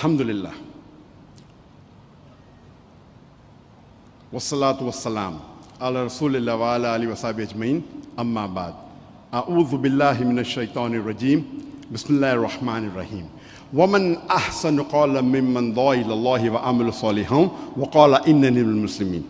Alhamdulillah. Wassalatu wassalam ala Rasulillah wa ala alihi wa sahbihi ajma'in. Amma ba'd. A'udhu billahi minash shaitani rajim. Bismillahir rahmanir rahim. ومن أحسن قولا ممن دعا إلى الله وعمل صالحا وقال إنني من المسلمين.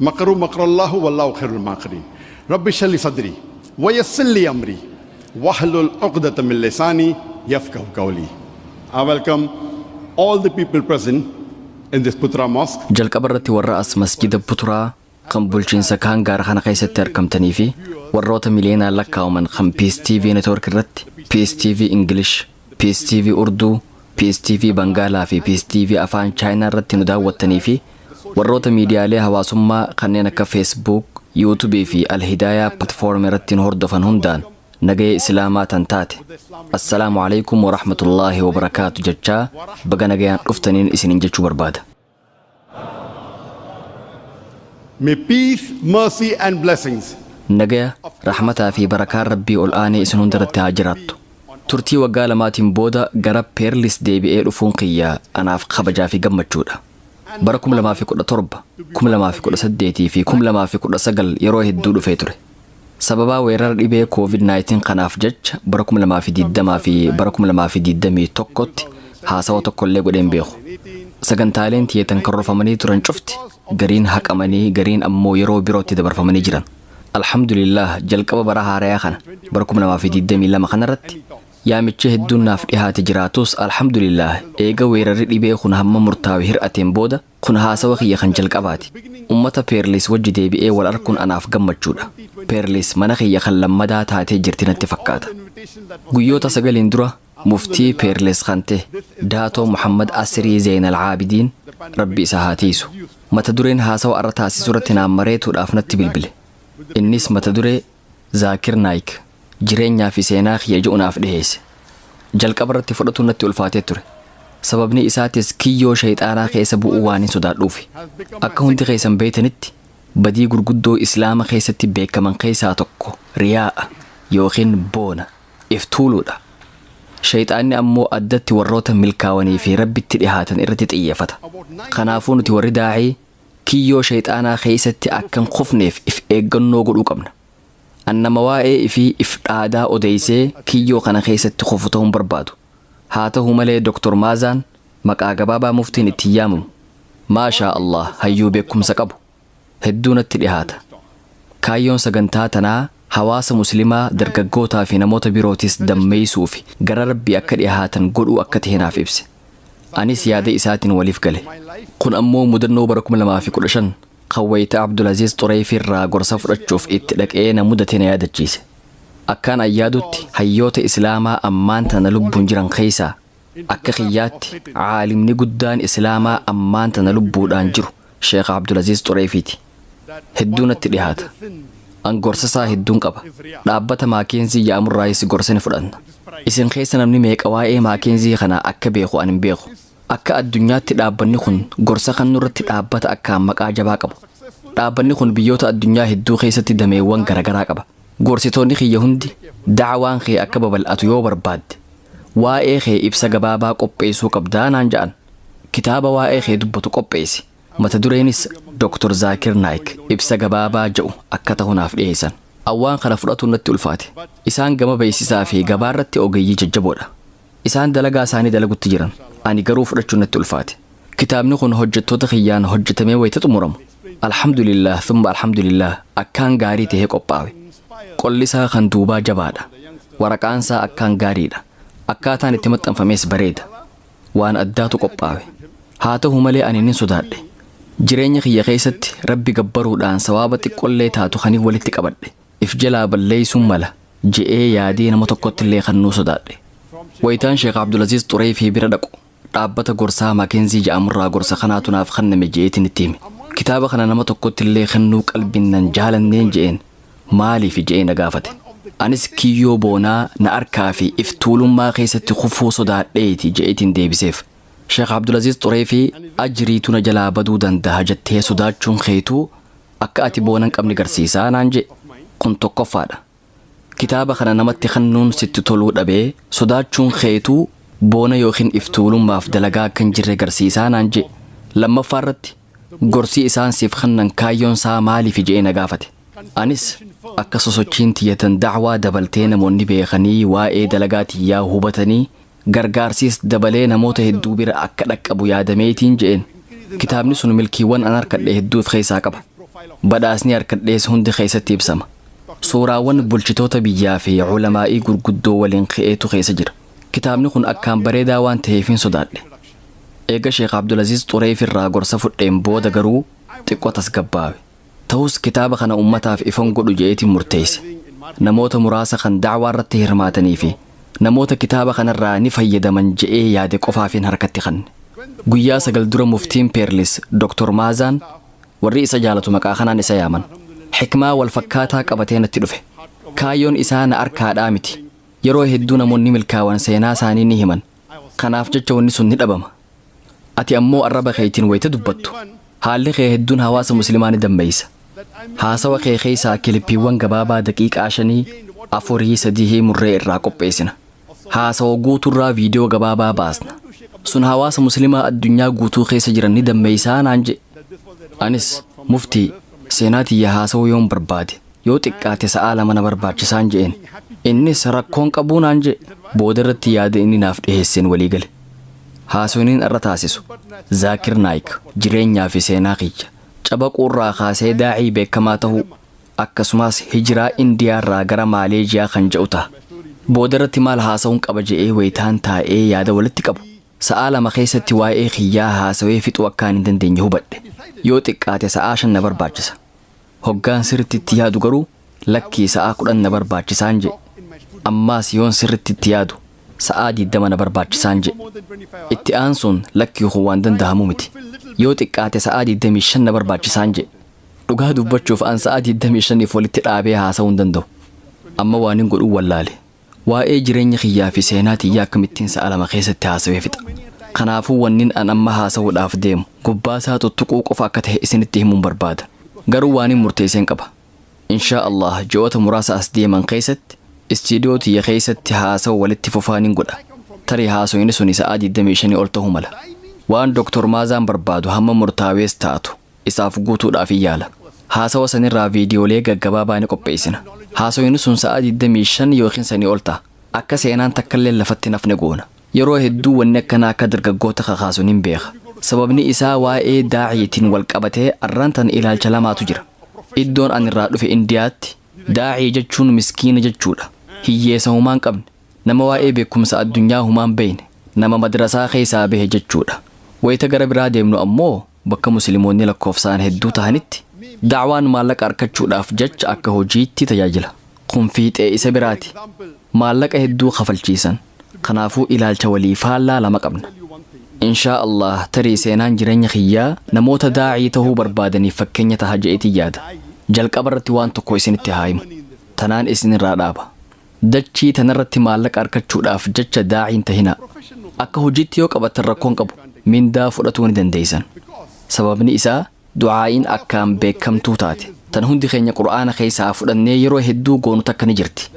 مكروا مكر الله والله خير الماكرين. رب اشرح لي صدري ويسر لي أمري واحلل عقدة من لساني يفقهوا قولي. I welcome all the people present in this Putra Mosque. Jalqaba irratti warra as masjida Puturaa kan bulchiinsa Kaangaar kana keessatti argamtanii fi warroota miliyoonaan lakkaa'aman kan Peace TV Network irratti, Peace TV English, Peace TV Urduu, Peace TV Bangaalaa fi Peace TV afaan Chaayinaa irratti nu daawwattanii fi warroota miidiyaalee hawaasummaa kanneen akka Facebook, YouTube fi Alhidaayaa platform irratti nu hordofan hundaan nagaya Islaamaa tan taate Assalaamu alaikum wa rahmatullaahi wa barakaatu jechaa, baga nagayaan dhuftaniin isiniin jechuu barbaada. May peace, mercy and blessings Nagaya, rahmataa fi barakaan Rabbii ol aanee isin hundarratti haa jiraattu. Turtii waggaa 2tiin booda gara Peerlis deebi'ee dhufuun kiyya anaaf kabajaa fi gammachuudha. Bara 2017, 2018 fi 2019 yeroo hedduu dhufee ture. Sababaa weerara dhibee COVID-19 kanaaf jecha bara 2020 fi bara 2021tti haasawa tokkollee godheen beeku. Sagantaaleen tiyeetan karoorfamanii turan cufti gariin haqamanii, gariin ammoo yeroo birootti dabarfamanii jiran. Alhamdulillah, jalqaba bara haarayaa kana, bara 2022 kanarratti yaamichi hedduun naaf dhihaate jiraatus, alhamdulillah, eega weerarri dhibee kun hamma murtaa'e hir'ateen booda kun haasawa kiyya kan jalqabaati. Ummata Peerlis wajji deebi'ee wal arkuun anaaf gammachuudha. Peerlis mana kiyya kan lammadaa taatee jirti natti fakkaata. Guyyoota 9n dura muftii Peerlis kan ta'e Daatoo Muhammad Asirii Zeenal Caabidiin, Rabbi isa haa tiisu, mata dureen haasawa arra taasisu irratti naan mareetuudhaaf natti bilbile. Innis mata duree "Zaakir Naayik, jireenyaa fi seenaa kiyya" jedhu naaf dhiheesse. Jalqaba irratti fudhatuun natti ulfaatee ture. Sababni isaatis kiyyoo shayxaanaa keessa bu'uu waan hin sodaadhuufi. Akka hundi keessan beeytanitti, badii gurguddoo Islaama keessatti beekaman keessaa tokko riyaa'a yookiin boona if tuuluudha. Shayxaanni ammoo addatti warroota milkaawanii fi Rabbitti dhihaatan irratti xiyyeeffata. Kanaafuu nuti warri daa'ii kiyyoo shayxaanaa keessatti akkan kufneef if eeggannoo godhuu qabna. An nama waa'ee ifii if dhaadaa odeysee kiyyoo kana keessatti kufu ta'uun barbaadu. Haa ta'u malee Dr. Maazaan, maqaa gabaabaa muftiin ittiin yaamamu, maashaa Allah, hayyuu beekumsa qabu hedduu natti dhihaata. Kaayyoon sagantaa tanaa hawaasa Muslimaa, dargaggootaa fi namoota birootis dammeeysuu fi gara Rabbii akka dhihaatan godhuu akka ta'e naaf ibse. Anis yaada isaatiin waliif gale. Kun ammoo mudannoo bara 2015 kan wayita Abdulaziz Xureefii irraa gorsa fudhachuuf itti dhaqee na mudate na yaadachiise. Akkaan ayyaadutti, hayyoota Islaamaa ammaan tana lubbuun jiran keessaa, akka kiyyaatti caalimni guddaan Islaamaa ammaan tana lubbuudhaan jiru Sheekh Abdulaziz Xureefiiti. Hedduu natti dhihaata. An gorsa isaa hedduun qaba. Dhaabbata Maakeenzii yaamurraayis gorsa ni fudhanna. Isin keessa namni meeqa waa'ee Maakeenzii kana akka beeku an hin beeku. Akka addunyaatti dhaabbanni kun gorsa kannuu irratti dhaabbata akkaan maqaa jabaa qabu. Dhaabbanni kun biyyoota addunyaa hedduu keessatti dameewwan garagaraa qaba. Gorsitoonni kiyya hundi, "Da'waan kee akka babal'atu yoo barbaadde, waa'ee kee ibsa gabaabaa qopheessuu qabdaa," naan ja'an. "Kitaaba waa'ee kee dubbatu qopheessi. Mata dureenis 'Dr. Zaakir Naayik ibsa gabaabaa' jedhu akka ta'u naaf dhiyeessan. Awwaan kana fudhatuun natti ulfaate. Isaan gama beeksisaa fi gabaarratti ogeeyyii jajjaboodha. Isaan dalagaa isaanii dalagutti jiran. Ani garuu fudhachuun natti ulfaate. Kitaabni kun hojjettoota kiyyaan hojjetamee wayita xumuramu, alhamdulillah thumma alhamdulillah, akkaan gaarii tahee qophaawe. Qolli isaa kan duubaa jabaadha. Waraqaan isaa akkaan gaariidha. Akkaataan itti maxxanfames bareeda. Waan addaatu qophaawe. Haa ta'u malee ani nin sodaadhe. Jireenya kiyya keessatti Rabbi gabbaruudhaan sawaaba xiqqollee taatu kanin walitti qabadhe if jalaa balleeysuun mala je'ee yaadee nama tokkotti illee kannuu sodaadhe. Wayitaan Sheekh Abdulaziz Xureefii bira dhaqu, dhaabbata gorsaa Maakenzii jedhamurraa gorsa kanaatu naaf kenname je'eetiin itti hime. Kitaaba kana nama tokkotti illee kennuu qalbiin nan jaalanneen je'een. Maaliif je'ee na gaafate. Anis kiyyoo boonaa na arkaa fi if tuulummaa keessatti kufuu sodaadheeti je'eetiin deebiseef. Sheekh Abdulaziz Xureefii, "Ajriitu na jalaa baduu danda'a jettee sodaachuun keetuu akka ati boona hin qabne garsiisaa," naan je'e. Kun tokkoffaadha. Kitaaba kana namatti kennuun sitti toluu dhabee sodaachuun keetuu boona yookiin iftuulummaaf dalagaa akka hin jirre garsiisaa naan jee. Lammaffaa irratti gorsii isaan siif kennan kaayyoon isaa maaliif je'ee na gaafate. Anis akka sosochiin tiyyatan da'waa dabaltee namoonni beekanii waa'ee dalagaa tiyyaa hubatanii gargaarsiis dabalee namoota hedduu bira akka dhaqqabu yaadameetiin je'een. Kitaabni sun milkiiwwan an harkadhe hedduu of keessaa qaba. Badhaasni harkadhees hundi keessatti ibsama. Suuraawwan bulchitoota biyyaa fi culamaa'ii gurguddoo waliin ka'eetu keessa jira. Kitaabni kun akkaan bareedaa waan ta'eefin sodaadhe. Eega Sheekh Abdulaziz Xureef irraa gorsa fudheen booda garuu xiqqoo tasgabbaawe. Ta'us kitaaba kana ummataaf ifan godhu je'eetiin murteesse. Namoota muraasa kan da'waa irratti hirmaatanii fi namoota kitaaba kanarraa ni fayyadaman je'ee yaade qofaafin harkatti kanne. Guyyaa 9 dura muftiin Peerlis Dr. Maazaan, warri isa jaalatu maqaa kanaan isa yaaman, xikmaa wal fakkaataa qabatee natti dhufe. Kaayyoon isaa na arkaadhaa miti. Yeroo hedduu namoonni milkaawan seenaa isaanii ni himan. Kanaaf jecha wanni sun ni dhabama. Ati ammoo arraba keetiin wayita dubbattu, haalli kee hedduun hawaasa muslimaa ni dammeessa. Haasawa kee keessaa kilippiiwwan gabaabaa daqiiqaa 5, 4, 3 murree irraa qopheessina. Haasawa guutuurraa viidiyoo gabaabaa baasna. Sun hawaasa muslimaa addunyaa guutuu keessa jiran ni dammeessaa naan jedhe. Anis, muftii, seenaa tiyya haasawuu yoon barbaade yoo xiqqaate sa'aa 2 na barbaachisaan je'een. Innis rakkoon qabuu naan jedhe. Booda irratti yaada inni naaf dhiheesseen walii gale. Haasawniin irra taasisu Zaakir Naayik jireenyaa fi seenaa kiyya cabaquurraa kaasee daa'ii beekamaa ta'uu, akkasumas hijiraa Indiyaarraa gara Maaleejiyaa kan je'u ta'a. Booda irratti maal haasawuun qaba je'ee wayitaan taa'ee yaada walitti qabu, sa'aa 2 keessatti waa'ee kiyyaa haasawee fixuu akkaan hin dandeenye hubadhe. Yoo xiqqaate sa'aa 5 na barbaachisa. Hoggaan sirritti itti yaadu garuu lakkii sa'aa 10 na barbaachisaan je'e. Ammaas yoon sirritti itti yaadu sa'aa 20 na barbaachisaan je'e. Itti aansuun lakkii kun waan dandahamu miti. Yoo xiqqaate sa'aa 25 na barbaachisaan je'e. Dhugaa dubbachuuf an sa'aa 25f walitti dhaabee haasawuu hin danda'u. Amma waanin godhun wallaale. Waa'ee jireenya kiyyaa fi seenaa tiyyaa akkamittiin sa'a 2 keessatti haasawee fixa? Kanaafuu wannin an amma haasawuudhaaf deemu gubbaasaa tuttuquu qofa akka tahe isinitti himuun barbaada. Garuu waanin murteesseen qaba. Inshaa Allaah ji'oota muraasa as deeman keessatti istiidiyoo tiyya keessatti haasawa walitti fufaa nin godha. Tarii haasoyni suni sa'aa 25 ol tahuu mala. Waan Dr. Maazaan barbaadu hamma murtaawees taatu isaaf guutuudhaafin yaala. Haasawa sanirraa viidiyoolee gaggabaabaa ni qopheessina. Haasoyni sun sa'aa 25 yookiin sanii ol ta'a. Akka seenaan takkalleen lafatti hin hafne goona. Yeroo hedduu wanni akkanaa akka dargaggoota kakaasu nin beeka. Sababni isaa waa'ee daa'iitiin wal qabatee arraan tana ilaalcha lamaatu jira. Iddoon an irraa dhufe Indiyaatti, daa'ii jechuun miskiina jechuudha. Hiyyeessa humaa hin qabne. Nama waa'ee beekkumsa addunyaa humaa hin beekne. Nama madrasaa keessaa bahe jechuudha. Wayta gara biraa deemnu ammoo bakka muslimoonni lakkoofsaan hedduu tahanitti da'waan maallaqa arkachuudhaaf jecha akka hojiitti tajaajila. Kun fiixee isa biraati. Maallaqa hedduu kafalchiisan. Kanaafuu ilaalcha walii faallaa lama qabna. Inshaa Allaah tarii seenaan jireenya kiyyaa namoota daa'ii tahuu barbaadaniif fakkeenya taha je'eetiin yaada. Jalqaba irratti waan tokko isinitti haa himu. Tanaan isinirraa dhaaba. Dachii tanarratti maallaqa arkachuudhaaf jecha daa'ii hin tahinaa. Akka hojiitti yoo qabattan rakkoo hin qabu. Mindaa fudhatuu ni dandeeysan. Sababni isaa du'aa'iin akkaan beekamtuu taate. Tan hundi keenya Qur'aana keessaa fudhannee yeroo hedduu goonu takka ni jirti.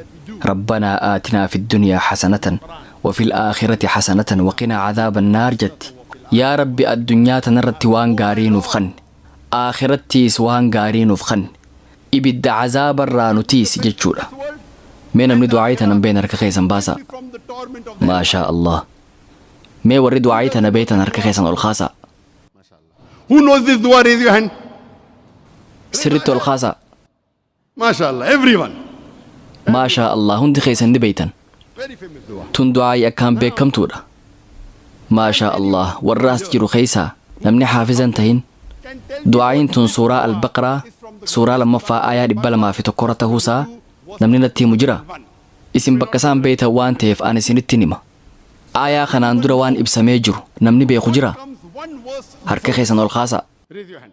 Rabbanaa aatinaa fiddunyaa hasanatan wa fil aakhirati hasanatan wa qinaa adhaaban naar jetti. Yaa Rabbi addunyaa tanarratti waan gaarii nuuf kanni. Aakhirattiis waan gaarii nuuf kanni. Ibidda azaabarraa nu tiisi jechuudha. Mee namni du'aa'ii tana hin beekne harka keessan baasaa. Maashaa Allah. Mee warri du'aa'ii tana beektan harka keessan ol kaasaa. Who knows this dua? Raise your hand. Sirritti ol kaasaa. MashaAllah, everyone. Maashaa Allah, hundi keessan ni beektan. Very famous dua. Tun du'aa'ii akkaan beekamtuudha. Maashaa Allah, warra as jiru keessaa namni haafiza hin tahin du'aa'iin tun suuraa Al-Baqraa suuraa lammaffaa aayaa 201 irra tahuusaa namni natti himu jira? Isin bakka isaan beektan waan ta'eef an isinittin hima. Aayaa kanaan dura waan ibsamee jiru namni beeku jira? Comes one verse. Harka keessan ol kaasaa. Raise your hand.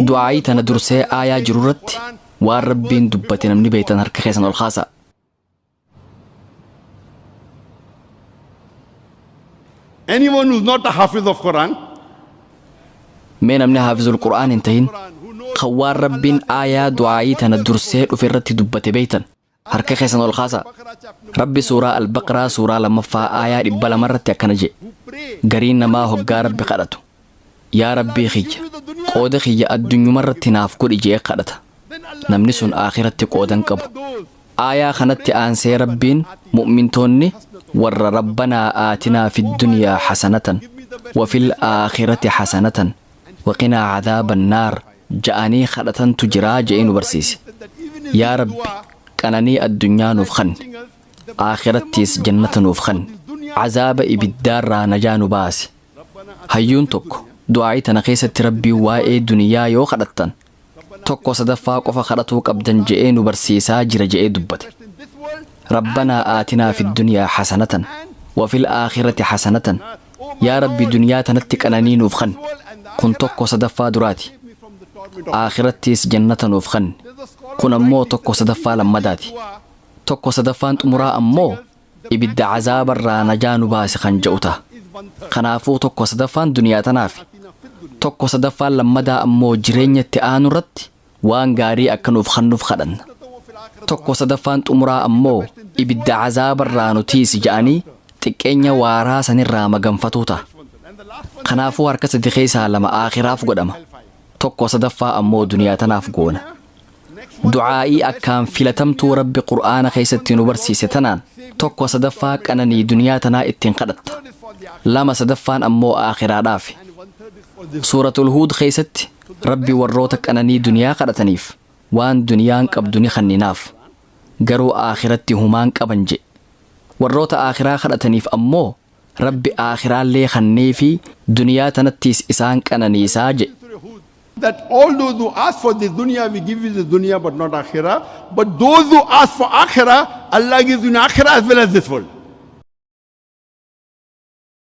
Du'aa'ii tana dursee aayaa jiru irratti waan Rabbiin dubbate namni beektan harka keessan ol kaasaa. Anyone who's not a hafiz of Quran, Mee namni haafizul Qur'aan hin tahin Quran, who knows Kan waan Rabbiin aayaa du'aa'ii tana dursee dhufe irratti dubbate beeytan? Harka keessan ol kaasaa. Rabbi suuraa Albaqraa suuraa lammaffaa aayaa 200 irratti akkana je'e. Gariin namaa hoggaa Rabbi kadhatu, Yaa Rabbii kiyya, qooda kiyya addunyumarratti naaf godhi je'ee kadhata. Namni sun aakhiratti qooda hin qabu. Aayaa kanatti aansee Rabbiin mu'mintoonni warra Rabbanaa aatinaa fiddunyaa hasanatan wa fil aakhirati hasanatan wa qinaa cadaaban naar ja'anii kadhatantu jira je'ee nu barsiise. Yaa Rabbi qananii addunyaa nuuf khanni. Aakhirattiis jannata nuuf khanni. Azaaba ibiddaarraa najaa nu baasi. Hayyuun tokko du'aa'ii tana keessatti Rabbiin waa'ee duniyaa yoo kadhattan tokko sadaffaa qofa kadhatuu qabdan je'ee nu barsiisaa jira je'ee dubbate. Rabbanaa aatinaa fidduniyaa hasanatan wa fil aakhirati hasanatan Yaa Rabbi duniyaa tanatti qananii nuuf khanni. Kun tokko sadaffaa duraati. Aakhirattiis jannata nuuf khanni. Kun ammoo tokko sadaffaa lammadaati. Tokko sadaffaan xumuraa ammoo ibidda azaabarraa najaa nu baasi kan je'u taha. Kanaafuu tokko sadaffaan duniyaa tanaafi. Tokko sadaffaan lammadaa ammoo jireenya itti aanu irratti waan gaarii akka nuuf khannuuf kadhanna. Tokko sadaffaan xumuraa ammoo ibidda azaabarraa nu tiiysi ja'anii xiqqeenya waaraa sanirraa maganfatuu taha. Kanaafuu harka sadi keessaa lama aakhiraaf godhama. Tokko sadaffaa ammoo duniyaa tanaaf goona. Du'aa'ii akkaan filatamtuu Rabbi Qur'aana keessatti nu barsiise tanaan tokko sadaffaa qananii duniyaa tanaa ittiin kadhatta. Lama sadaffaan ammoo aakhiraadhaafi. Suuratul Huud keessatti Rabbi warroota qananii duniyaa kadhataniif waan duniyaan qabdu ni khanninaaf. Garuu aakhiratti humaan qaban je'e. Warroota aakhiraa kadhataniif ammoo Rabbi aakhiraallee khanneefii duniyaa tanattiis isaan qananiisaa je'e. That all those who ask for this dunya, we give you this dunya but not akhirah. But those who ask for akhirah, Allah gives you akhirah as well as this world.